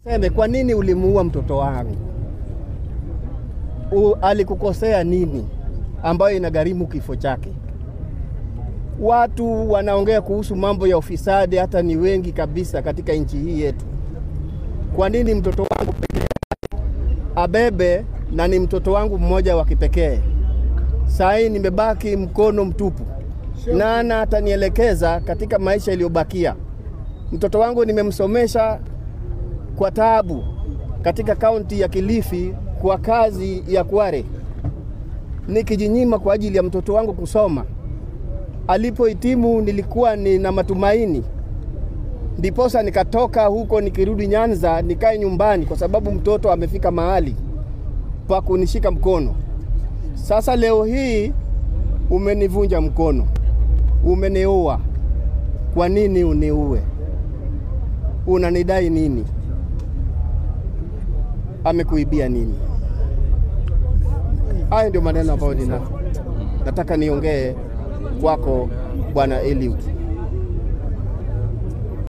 Seme, kwa nini ulimuua mtoto wangu? Alikukosea nini ambayo inagharimu kifo chake? Watu wanaongea kuhusu mambo ya ufisadi, hata ni wengi kabisa katika nchi hii yetu. Kwa nini mtoto wangu pekee abebe, na ni mtoto wangu mmoja wa kipekee? Saa hii nimebaki mkono mtupu. Nana atanielekeza katika maisha iliyobakia? Mtoto wangu nimemsomesha kwa taabu katika kaunti ya Kilifi kwa kazi ya kware, nikijinyima kwa ajili ya mtoto wangu kusoma. Alipohitimu nilikuwa nina matumaini, ndiposa nikatoka huko nikirudi Nyanza nikae nyumbani, kwa sababu mtoto amefika mahali pa kunishika mkono. Sasa leo hii umenivunja mkono, umeniua. Kwa nini uniue? Unanidai nini? Amekuibia nini? Haya ndio maneno ambayo nina nataka niongee kwako Bwana Eliud.